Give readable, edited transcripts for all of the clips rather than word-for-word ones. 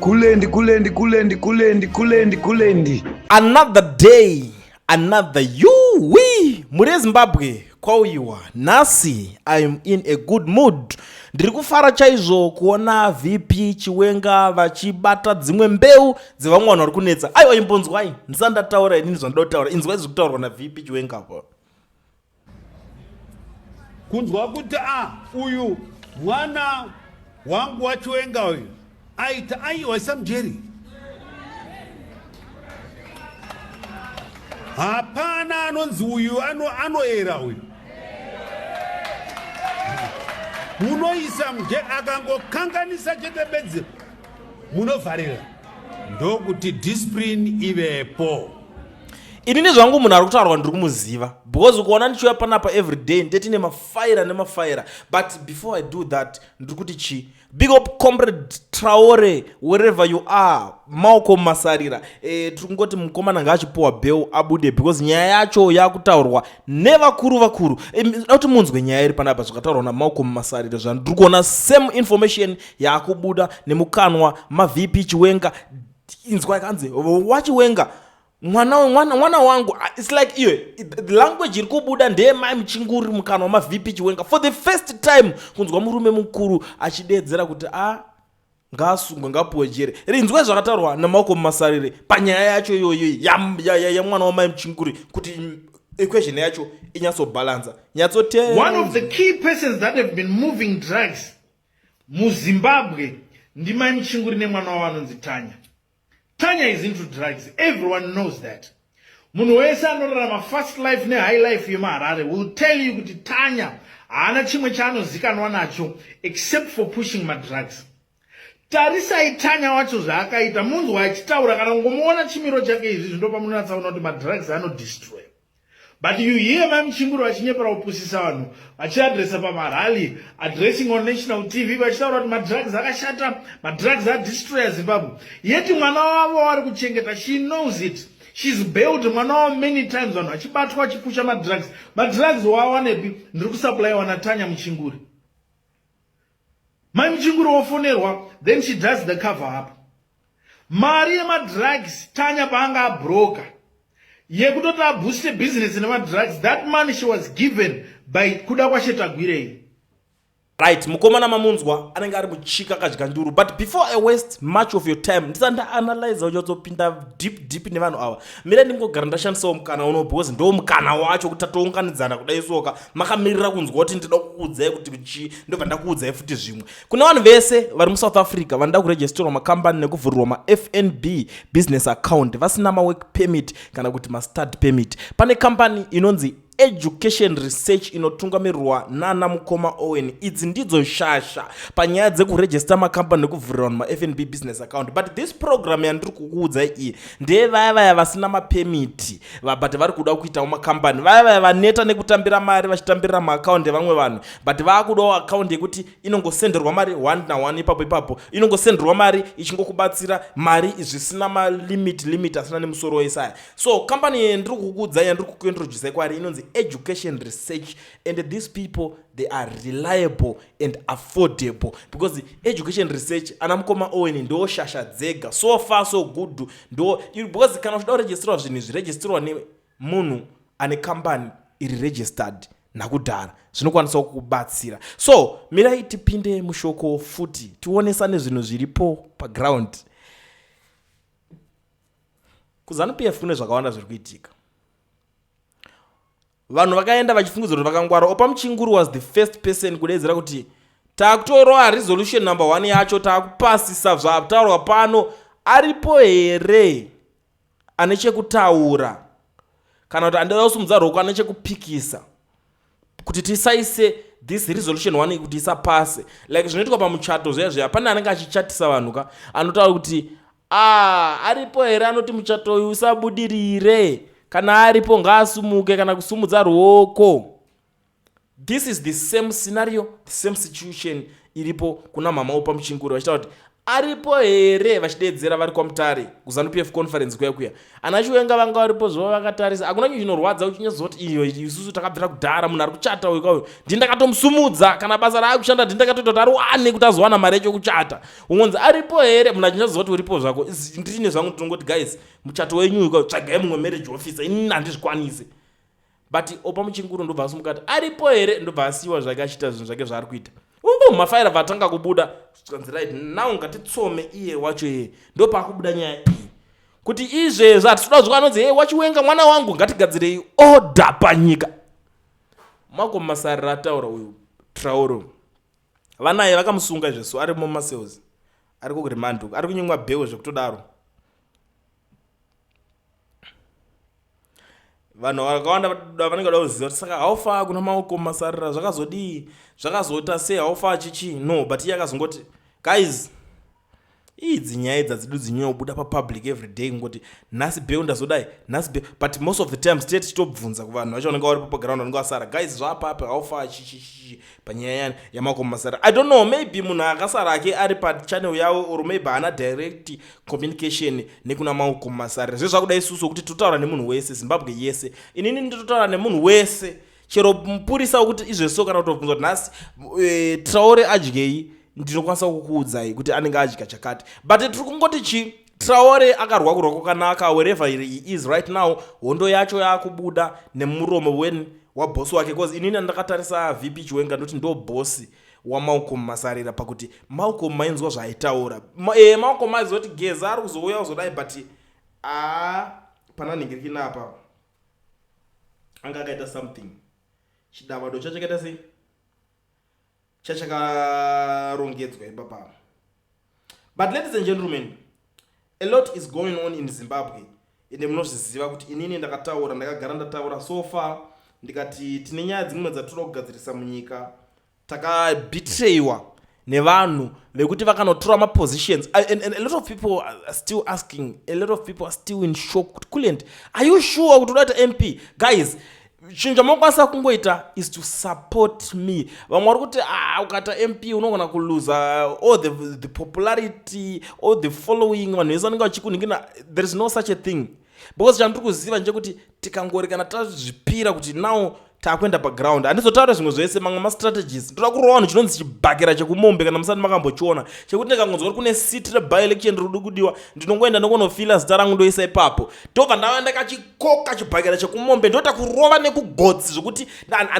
Kulendi, kulendi, kulendi, kulendi, kulendi, kulendi. Another day, another you we mhuri yeZimbabwe kwauyiwa nhasi. I am in a good mood. Ndiri kufara chaizvo kuona VP Chiwenga vachibata dzimwe mbeu dzevamwe vanhu vari kunetsa. Aiwa, imbonzwai ndisati ndataura inini zvandoda kutaura. Inzwai zviri kutaurwa naVP Chiwenga po. Kunzwa kuti a uyu mwana wangu waChiwenga uyu aita, aiwa, isa mujeri. Hapana anonzi uyu anoera uyu, munoisa muje. Akangokanganisa chete bedzi, munovharira, ndokuti discipline ivepo. Inini zvangu munhu ari kutaurwa ndiri kumuziva, because ukuona ndichiuya panapa everyday ndetine mafaira nemafaira. But before I do that, ndiri kuti chi big up Comrade Traore wherever you are, Malcolm Masarira. Tiri kungoti mukomana ngaachipuwa bail abude, because nyaya yacho yakutaurwa nevakuru vakuru. Da kuti munzwe nyaya iri panapa, zvakataurwa naMalcolm Masarira, zvandiri kuona, same information yakubuda nemukanwa maVP Chiwenga. Inzwa, kanzi waChiwenga mwana, mwana, mwana wangu. Ah, it's like iyo the language iri kubuda ndeyemai Muchinguri mukanwa maVP Chiwenga. For the first time kunzwa murume mukuru achideedzera kuti a ngaasungwe, ngapuwe jere. Rinzwe zvakataurwa naMalcolm Masarire panyaya yacho iyoyo yamwana wamai Muchinguri, kuti equation yacho inyatsobhalansa, nyatsoteera. One of the key persons that have been moving drugs muZimbabwe ndimai Muchinguri nemwana wavo anonzi Tanya. Tanya is into drugs, everyone knows that. Munhu wese anorarama fast life nehigh life yemuHarare will tell you kuti Tanya haana chimwe chaanozikanwa nacho except for pushing madrugs. Tarisai Tanya wacho zvaakaita, munzwa achitaura kana kungomuona chimiro chake. Izvi ndo pamunonatsaona kuti madrugs anodestroy. But you hear mai Muchinguri vachinyepera kupusisa vanhu, vachiadresa pamarally, addressing on national TV, vachitaura kuti madrugs akashata, madrugs adestroya Zimbabwe, yet mwana wavo vari kuchengeta, she knows it. She's bailed mwana wavo many times vanhu vachibatwa vachipusha madrugs. Madrugs waawanepi? Ndiri kusupplywa naTanya Muchinguri. Mai Muchinguri wofonerwa, then she does the cover up. Mari yemadrugs Tanya paanga abroka yekutoti abooste business nemadrugs, that money she was given by Kuda kwaShetagwirei. Right, mukomana mamunzwa anenge ari muchika akadya nduru. But before I waste much of your time, ndisati ndaanalyza uchatsopinda deep deep nevanhu ava, mira ndingogara ndashandisawo mukana uno, because ndo mukana wacho kuti tatounganidzana kudai soka makamirira kunzwa kuti ndida kukuudzai kuti chi, ndobva ndakuudzai futi zvimwe. Kune vanhu vese vari muSouth Africa vanoda kuregisterwa makambani nekuvhurirwa maFNB business account vasina mawork permit kana kuti mastudy permit, pane kambani inonzi Education Research inotungamirirwa nana mukoma Owen. Idzi ndidzo shasha panyaya dzekuregister makambani nekuvhurira vanhu maFNB business account. But this program yandiri kukuudzai iyi ndevaya vaya vasina mapemiti but vari kuda kuitawo makambani, vaya vaya vaneta nekutambira mari vachitambirira maakaundi evamwe vanhu, but vaakudawo akaundi yekuti inongosenderwa mari one naone ipapo ipapo, inongosenderwa mari ichingokubatsira mari zvisina malimit limit asina nemusoro wesaya. So kambani yandiri kukuudzai, yandiri kukuintroducai kwaari, inonzi Education Research, and these people, they are reliable and affordable, because Education Research, ana mukoma Owen, ndo shasha dzega. So far so good. Ndo because kana uchida kuregisterwa zvinhu izvi, registerwa nemunhu ane kambani iri registered nakudhara, zvinokwanisa kukubatsira. So mirai tipinde mushoko futi, tionesane zvinhu zviripo paground. KuZANU PF kune zvakawanda zviri kuitika. Vanhu vakaenda vachifungidzira kuti vakangwara. Oppah Muchinguri was the first person kudedzera kuti takutorova resolution number one yacho, taakupasisa zvataurwa pano. Aripo here ane chekutaura kana kuti andida kusumudza ruoko ane chekupikisa kuti tisaise this resolution one, kuti isapase? Like zvinoitwa pamuchato zviya zviya, pane anenge achichatisa vanhu ka, anotaura kuti a aripo here anoti muchato uyu usabudirire? Kana aripo ngaasumuke kana kusumudza ruoko. This is the same scenario, the same situation iripo kuna mama Oppah Muchinguri, vachitaura kuti Aripo here vachideedzera vari kwaMutare kuZanu PF conference kuya kuya. Ana Chiwenga vanga varipo zuva vakatarisa. Hakuna chinhu chinorwadza uchinyatsoziva kuti iyo isusu takabvira kudhara munhu ari kuchata uyu kauyu. Ndini ndakatomusumudza kana basa raakushanda ndini ndakatoita kuti ariwane kuti azowana mari yacho yekuchata. Ungonzi aripo here munhu achinyatsoziva kuti uripo zvako. Ndini zvangu ndinongoti guys muchato wenyu uyu kauyu tsvagai mumwe marriage officer inini handizvikwanise. But Opa Muchinguru ndobva asumuka ati aripo here ndobva asiyiwa zvake achiita zvinhu zvake zvaari kuita. Umu mafaira vatanga kubuda zvikanzi right now ngatitsome iye wacho iye ndopakubuda nyaya iyi kuti izvezvi hatitoda zvoka anonzi hey wachiwenga mwana wangu ngatigadzirei order panyika. Mako Masarira ataura uyu Traore vanaye vakamusunga izvezvi ari mumacells ari kuremand ari kunyimwa bail zvekutodaro. Vanhu vakawanda vanenge vada kuziva kuti saka how far kuna maoko masarira zvakazodii zvakazoita sei how far chichi no but iye akazongoti guys idzi nyaya idzi hadzidu dzinyanya kubuda papublic every day kungoti nhasi beu ndazodai nhasi beu but most of the times tee tichitobvunza kuvanhu vacho vanenge varipo paground vanenge vasara guys zvapapi how far chichichichi panyaya yani yamaoko masara I don't know maybe munhu akasara ake ari pachannel yavo or maybe haana direct communication nekuna maoko masarira zve zvakuda isusu kuti totaura nemunhu wese Zimbabwe yese inini nditotaura nemunhu wese chero mupurisa wekuti izveso kana kutobvunza kuti nhasi e, Traore adyei ndinokwanisa kukuudzai kuti anenge adya chakati but tiri kungoti chi Traore akarwa kurwa kwakanaka wherever he is right now hondo yacho yakubuda nemuromo wen waboss wake cause inini andakatarisa VP Chiwenga ndoti ndo boss waMalcolm Masarira pakuti Malcolm mainzwa zvaaitaura Ma, eh, Malcolm aiziva kuti Geza ari kuzouya kuzodai but aa pana nhingirikina apa anga akaita something chidavado chachakaita sei chachakarongedzwa ipapa but ladies and gentlemen a lot is going on in Zimbabwe ende munozviziva kuti inini ndakataura ndakagara ndataura so far ndikati tine nyaya dzimwe dzatinoda kugadzirisa munyika takabetrayiwa nevanhu vekuti vakanotora mapositions and a lot of people are still asking a lot of people are still in shock kuti Kulliant are you sure kuti uda kuita MP guys chinhu chamunokwanisa kungoita is to support me vamwe vari kuti ah, ukaita MP unogona kuluza all the popularity all the following vanhu vese vanenge vachikunhingina there is no such a thing because chandiri kuziva ndechekuti tikangori kana tazvipira kuti now takuenda paground handizotaura zvimwe zvese mamwe mastrategies ndoda kurova vanhu chinonzi chibhakera chekumombe kana musati makambochiona chekuti ndikangonzwa kuti kune seat reby election riri kudiwa ndinongoenda ndongonofila zita rangu ndoisa ipapo ndobva ndava ndakachikoka chibhakera chekumombe ndoita kurova nekugotsi zvekuti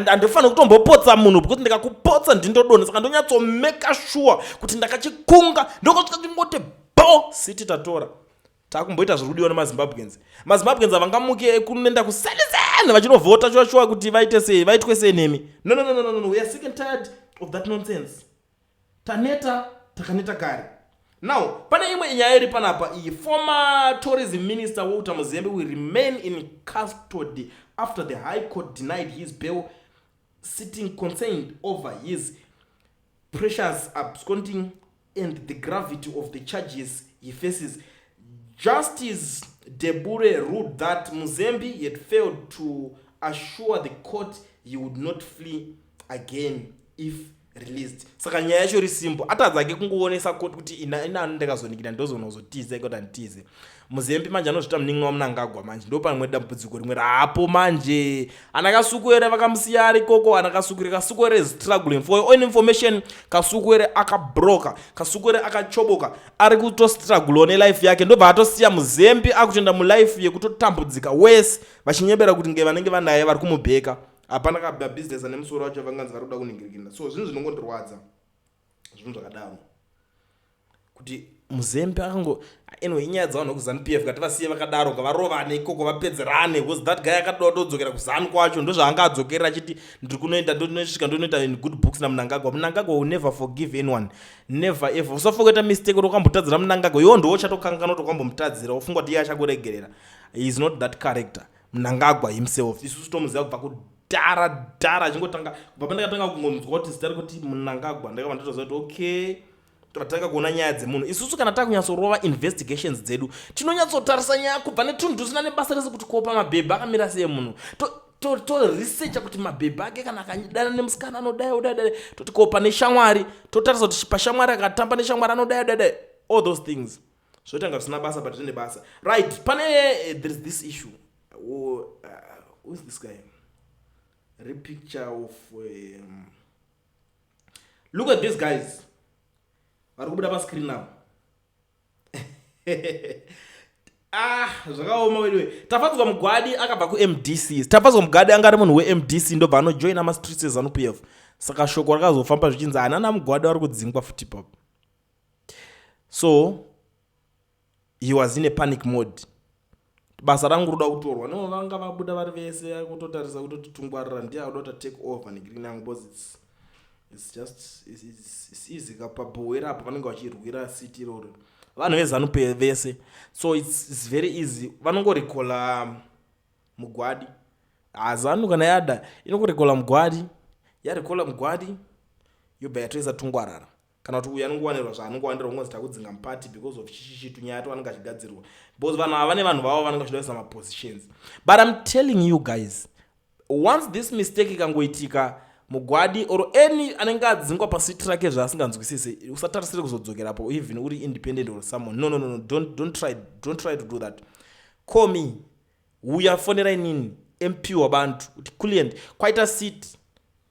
handifaniri kutombopotsa munhu because ndikakupotsa ndindodonha saka ndonyatsomeka sure kuti ndakachikunga ndokosvika ndingoti bo siti tatora takumboita zviri kudiwa nemaZimbabweans. MaZimbabweans havangamuke kunoenda kuseniseni vachinovhota shuwa shuwa kuti vaite sei vaitwe sei nemi. No, no, no, no, no, no. We are sick and tired of that nonsense. Taneta, takaneta kare. Now, pane imwe nyaya iri panapa iyi. Former tourism minister Walter Muzembe will remain in custody after the High Court denied his bail, sitting concerned over his pressures absconding and the gravity of the charges he faces. Justice Debure ruled that Muzembi had failed to assure the court he would not flee again if released. Saka nyaya yacho iri simple. Atadza ake kungoonesa court kuti ina ina ndakazonikira ndozonozotiza iko nditize. Muzembi manje anozvita munin'ina waMnangagwa manje ndopamwe dambudziko rimwe raapo manje. Ana Kasukuwere vakamusiya ari ikoko ana Kasukuwere Kasukuwere is struggling for your own information Kasukuwere akabroka Kasukuwere akachoboka ari kutostruggle nelife yake ndobva atosiya Muzembi akutoenda mulife yekutotambudzika wese vachinyebera kuti nge vanenge vanaye vari kumubheka hapana kabusiness ane musoro wacho vanganzi vari kuda kuningirikina so zvinhu zvinongondirwadza zvinhu zvakadaro kuti Muzembe akango anyway inyaya dzavanhu vekuZanu PF kati vasiye vakadaro ngavarovane ikoko vapedzerane because that guy akatoda kutodzokera kuZanu kwacho ndozvaanga adzokerera achiti ndiri kunoenda ndonosvika ndonoita in good books naMnangagwa. Mnangagwa will never forgive anyone never ever. Usafunga kuita mistake kuti wakambotadzira Mnangagwa iwo ndiwo uchatokanganwa kuti wakambomutadzira wofunga kuti iye achakuregerera. He is not that character Mnangagwa himself. Isusu tomuziva kubva kudhara dhara achingotanga kubva pandakatanga kungonzwa kuti zita rekuti Mnangagwa ndakabva ndatoziva kuti okay tatanga kuona nyaya dzemunhu. Isusu kana takunyatsorova investigations dzedu tinonyatsotarisa nyaya kubva netunhu tusina nebasa rese kuti kopa mabhebhi akamira sei munhu toresearcha to kuti mabhebhi ake kana akadana nemusikana anodai odai dai toti kopa neshamwari totarisa kuti pashamwari akatamba neshamwari anodai odai dai. All those things zvoita nga zvisina basa, but zvine basa, right? Pane there is this issue. Who is this guy? Repicture of look at these guys vari kubuda pascreen now. Ah, zvakaoma weduwe. Tafadzwa Mugwadi akabva kuMDC. Tafadzwa Mugwadi anga ari munhu weMDC, ndobva anojoina mastreets eZANU PF. Saka shoko rakazofamba zvichinzi hanana Mugwadi vari kudzingwa futi papo. So he was in a panic mode, basa rangu roda kutorwa. No, vanga vabuda vari vese kutotarisa kutoti Tungwarara ndiye akuda kuti take over negreen yangu, because it's just it's easy. Kapabhowera apo vanenge vachirwira seat iroro, vanhu veZANU vese. So it's very easy, vanongorecalla Mugwadi. HaZANU kana yada inongorecalla Mugwadi, yarecalla Mugwadi, yobva yatoisa Tungwarara, kana kuti uyu anongowanirwa zvaanongowanirwa, kungonzi takudzinga muparty because of chichichitu nyaya to anenge achigadzirwa, because vanhu ava vane vanhu vavo vanenge vachida kuisa mapositions. But I'm telling you guys, once this mistake ikangoitika, Mugwadi or any anenge adzingwa paseat rake zvaasinganzwisisi, usatarisire kuzodzokerapo, even uri independent or someone. No, no, no, no. Don't try, don't try to do that. Call me, uya fonera inini MP wabantu kuti Kulliant, kwaita seat,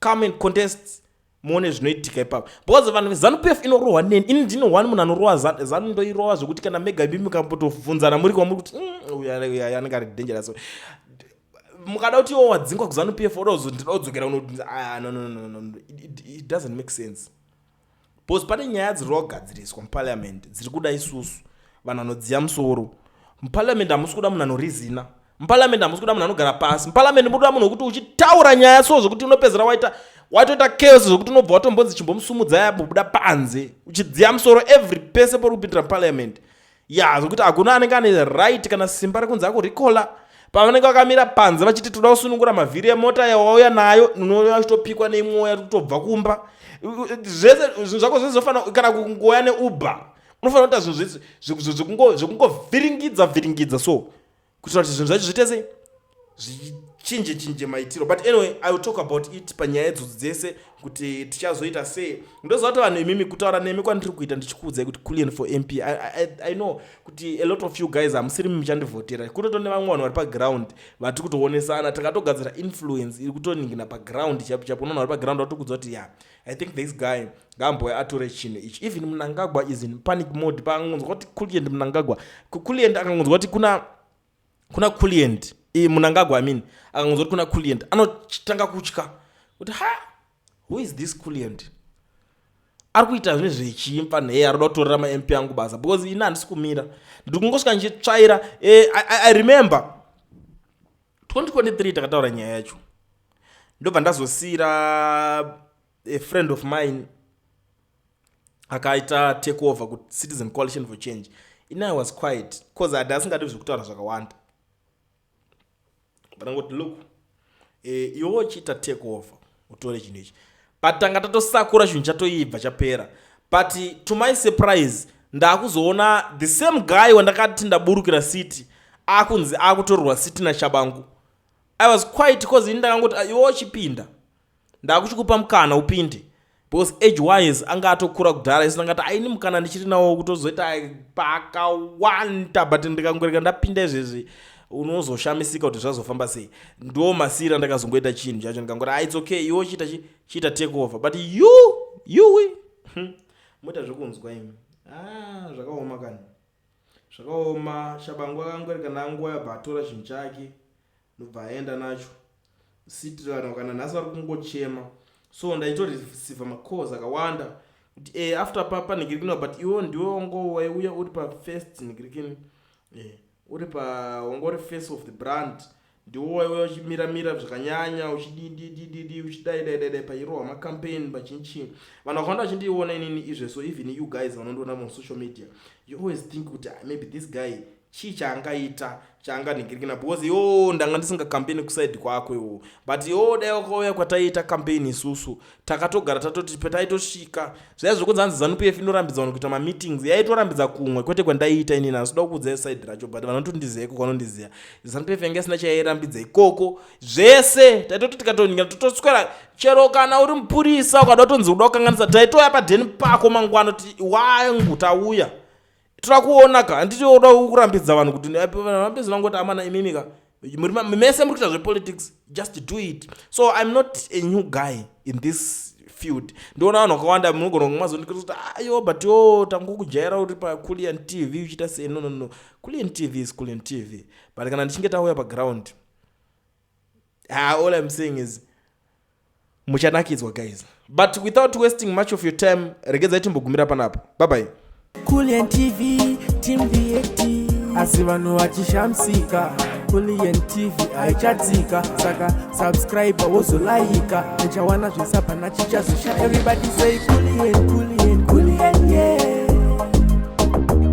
come and contest, muone zvinoitika ipapo, because vanhu veZANU PF inorohwa neni. Ini ndino one munhu anorohwa ZANU, ndoirova zvekuti kana mega imi mukambotobvunzana muri kwamuri kuti uyu anenge ari dangerous." Mukada kuti iwo wadzingwa kuZANU PF, oda ndinoda kudzokera uno, ah, no, no, no, no. It doesn't make sense, because pane nyaya dziri kugadziriswa muparliament dziri kuda isusu vanhu vanodziya musoro. Muparliament hamusi kuda munhu anorizina, muparliament hamusi kuda munhu anogara pasi, muparliament munoda munhu wekuti uchitaura nyaya so zvokuti unopedzera waita watoita chaos, zvokuti unobva watombonzi chimbomusumudza yambobuda panze, uchidziya musoro every pese pori kupindira muparliament ya, zvokuti hakuna anenge ane right kana simba rekunzi akurecalla. Pavanenge vakamira panze vachiti toda kusunungura mavhiri emota yawauya nayo, unouya uchitopikwa neimwoya kutobva kumba. Zvese zvinhu zvako zvese zvofanira, kana kungoya neUber, unofanira kuita zvinhu zvekungovhiringidza vhiringidza, so kuitira kuti zvinhu zvacho zviite sei, zvichinje chinje maitiro. But anyway, I will talk about it panyaya idzodzo dzese kuti tichazoita sei. Ndoziva kuti vanhu imimi, kutaura nemi kwandiri kuita ndichikuudzai kuti Kulliant for MP, I know kuti a lot of you guys hamusiri muchandivhotera. Kutoto nevamwe vanhu vari paground vatiri kutoonesana, takatogadzira influence iri kutoningina paground chapo chapo. Unoona vari paground vatokudza kuti, "Yeah, I think this guy ngaamboya atore chinhu ichi." Even Mnangagwa is in panic mode paangonzwa kuti Kulliant Mnangagwa, Kulliant akangonzwa kuti kuna Kulliant, Mnangagwa, I mean, akangonzwa kuti kuna Kulliant, anotanga kutya kuti, "Ha, who is this Kulliant ari kuita zvinhu zvechimfa nheye, ari kuda kutorera maMP angu basa?" Because ini handisi kumira, ndiri kungosvika ndichitsvaira. I remember 2023 takataura nyaya yacho, ndobva ndazosiyira a friend of mine akaita take over kuCitizen Coalition for Change. Ini I was quiet cause hadi asingadi zvekutaura zvakawanda. Vandangoti, "Look, iwe uchiita take over, utore chinhu ichi." But tanga tatosakura, chinhu chatoibva chapera. But to my surprise, ndaakuzoona the same guy wandakati ndaburukira seat akunzi akutorerwa seat naTshabangu. I was quiet cause ini ndakangoti, "Ah, iwe uchipinda, ndakuchikupa mukana upinde," because age wise anga atokura kudhara. Isu ndangati aini mukana ndichiri nawo kutozoita pakawanda, but ndikangoreka ndapinda izvezvi, unozoshamisika kuti zvazofamba sei. Ndo masiri andakazongoita chinhu chacho, ndikangoti, "Ah, it's okay, iwe chiita chiita take over." But you moita zvekunzwa imi. Ah, zvakaoma kani, zvakaoma. Tshabangu akangoreka nanguva yabva atora chinhu chake, ndobva aenda nacho seat. Vanhu kana nhasi vari kungochema. So ndaitoreceiva macalls akawanda kuti after papa nigirikini, but iwo ndiwe wango waiuya uri pafirst nigirikini, uri pa wanga uri face of the brand, ndiwo waiuya uchimiramira zvakanyanya, uchidididididi, uchidai dai dai dai, pairohwa macampaign pachinchii. Vanhu vakawanda vachindiona inini izve. So even you guys vanondiona musocial media, you always think kuti, "Ah, maybe this guy chii chaangaita chaanganhingirikina?" Because iwo ndanga ndisingakampeni kuside kwako iwo, but iwo dai wakauya kwataiita campaign isusu, takatogara tatoti pataitosvika zvaya zvokunzi hanzi ZANU PF inorambidza vanhu kuita mameetings, yaitorambidza kumwe, kwete kwandaiita inini. Handisida kukuudzai side racho, but vanotondiziva ikoko vanondiziva. ZANU PF yanga isina chairambidza ikoko. Zvese taitoti tikatoningira totoswera, chero kana uri mupurisa ukada kutonzi uda kukanganisa, taitoya padheni pako mangwana kuti wangu tauya. Toda kuona ka, handiti oda kurambidza vanhu kuti vanhu vapedzera ngoti amana imimi ka, mese muri kuita zvepolitics, just do it. So I'm not a new guy in this field. Ndiona vanhu vakawanda munogona kumazondikira kuti ayo, but yo tangokujaira uri paCulian TV uchiita sei. No, Culian TV is Culian TV, but kana ndichinge tauya paground, ah, all I'm saying is muchanakidzwa, guys. But without wasting much of your time, regedzai timbogumira panapa. Bye bye. Culian TV, Team VAT. Asi vanhu vachishamisika, Culian TV haichatsika. Saka subscribe, wozolaika, uchawana zvesapana chichazosha. Everybody say Culian, Culian, Culian, yeah.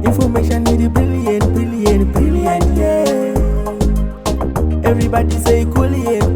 Information iri brilliant, brilliant, brilliant, yeah. Everybody say Culian.